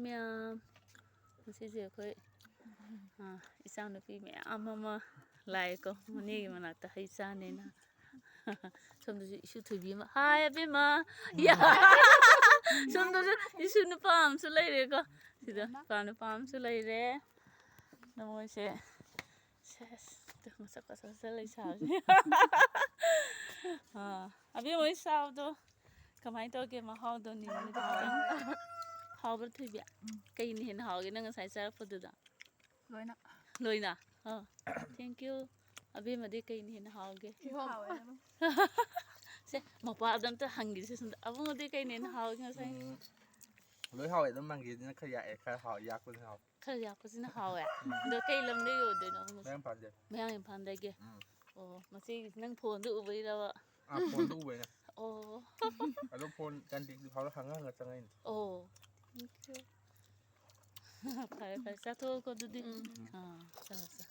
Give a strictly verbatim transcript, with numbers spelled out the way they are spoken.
ꯃꯌꯥꯝ, ꯉꯁꯤꯁꯦ ꯑꯩꯈꯣꯏ, ꯑ, ꯏꯆꯥꯅꯨꯄꯤ ꯃꯌꯥꯝ ꯑꯃ ꯂꯥꯛꯑꯦꯀꯣ, ꯃꯅꯦꯒꯤ ꯃꯅꯥꯛꯇ ꯍꯩ ꯆꯥꯅꯦꯅ꯫ ꯁꯣꯝꯗꯁꯨ ꯏꯁꯨ ꯊꯣꯏꯕꯤ ꯑꯃ, "ꯍꯥꯏ, ꯑꯕꯦꯝꯃ!" ꯌꯥ! ꯁꯣꯝꯗꯁꯨ ꯏꯁꯨ ꯅꯨꯄꯥ ꯑꯃꯁꯨ ꯂꯩꯔꯦꯀꯣ, ꯁꯤꯗ ꯏꯄꯥ ꯅꯨꯄꯥ ꯑꯃꯁꯨ ꯂꯩꯔꯦ꯫ ꯃꯣꯏꯁꯦ, ꯁꯦꯁ, ꯃꯁꯛ ꯐꯖ ꯐꯖ ꯂꯩꯁꯥꯕꯤ꯫ ꯑꯥ, ꯑꯕꯦꯝꯃ ꯍꯣꯏ ꯆꯥꯕꯗꯣ ꯀꯃꯥꯏꯅ ꯇꯧꯒꯦ? ꯃꯍꯥꯎꯗꯣ ꯅꯤꯅꯤꯗ ꯈꯤꯇꯪ꯫ ꯍꯥꯎꯕ꯭ꯔꯥ, ꯊꯣꯏꯕꯤ? ꯎꯝ꯫ ꯀꯩꯅ ꯍꯦꯟꯅ ꯍꯥꯎꯒꯦ ꯅꯪ ꯉꯁꯥꯏ ꯆꯥꯔꯛꯄꯗꯨꯗ? ꯂꯣꯏꯅ꯫ ꯂꯣꯏꯅ? ꯑꯥ꯫ Thank you꯫ ꯑꯕꯦꯝꯃꯗꯤ ꯀꯩꯅ ꯍꯦꯟꯅ ꯍꯥꯎꯒꯦ? ꯀꯤꯍꯣꯝ꯫ ꯍꯥꯎꯋꯦ ꯑꯗꯨꯝ꯫ ꯁꯦ, ꯃꯄꯥꯗ ꯑꯝꯇ ꯍꯪꯈꯤꯁꯦ ꯁꯣꯝꯗ꯫ ꯑꯕꯨꯡꯉꯣꯗꯤ ꯀꯩꯅ ꯍꯦꯟꯅ ꯍꯥꯎꯒꯦ ꯉꯁꯥꯏ? ꯎꯝ, ꯂꯣꯏ ꯍꯥꯎꯋꯦ, ꯑꯗꯨꯝ ꯃꯪꯒꯦꯁꯤꯅ ꯈꯔ ꯌꯥꯛꯑꯦ, ꯈꯔ ꯍꯥꯎ-, ꯌꯥꯛꯄꯁꯤꯅ ꯍꯥꯎꯋꯦ꯫ ꯈꯔ ꯌꯥꯛꯄꯁꯤꯅ ꯍꯥꯎꯋꯦ꯫ ꯎꯝ꯫ ꯑꯗꯣ ꯀꯩ ꯂꯝꯗꯒꯤ ꯑꯣꯏꯗꯣꯏꯅꯣ ꯑꯕꯨꯡꯉꯣꯁꯦ? ꯃꯌꯥꯡ ꯏꯝꯐꯥꯜꯗꯒꯤ? ꯎꯝ꯫ ꯑꯣ, ꯃꯆꯦꯒꯤꯁꯤ ꯅꯪ ꯐꯣꯟꯗ ꯎꯕꯩꯔꯕ? ꯑꯥ, ꯐꯣꯟꯗ ꯎꯕꯩꯅꯦ꯫ ꯑꯣ꯫ ꯑꯗꯣ ꯐꯣꯟ ꯀꯟꯇꯦꯛꯇꯤ ꯐꯥꯎꯔ ꯍꯪꯉ ꯍꯪꯉ ꯆꯪꯉꯛꯏꯅꯦ꯫ ꯑꯣ꯫ ꯐꯔꯦ, ꯐꯔꯦ, ꯆꯥꯊꯣꯛꯑꯣꯀꯣ ꯑꯗꯨꯗꯤ꯫ ꯎꯝ꯫ ꯑꯥ, ꯆꯥ, ꯆꯥ꯫